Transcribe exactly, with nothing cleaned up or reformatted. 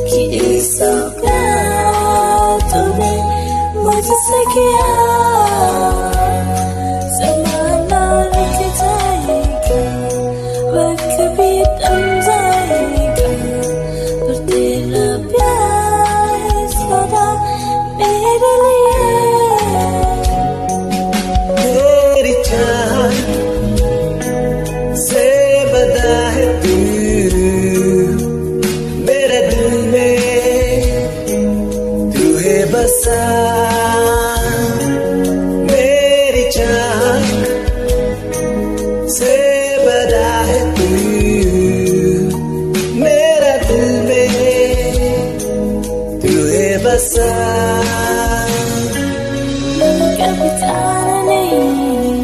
कि इस प्यार तूने मुझसे किया, जमाना रुक जाएगा, वक्त भी थम जाएगा, पर तेरा प्यार सदा मेरे लिए। मेरी चाह से बड़ा है तू मेरे दिल में, तू है बसा मेरी चाह से बड़ा है तू मेरा दिल में, तू है बसा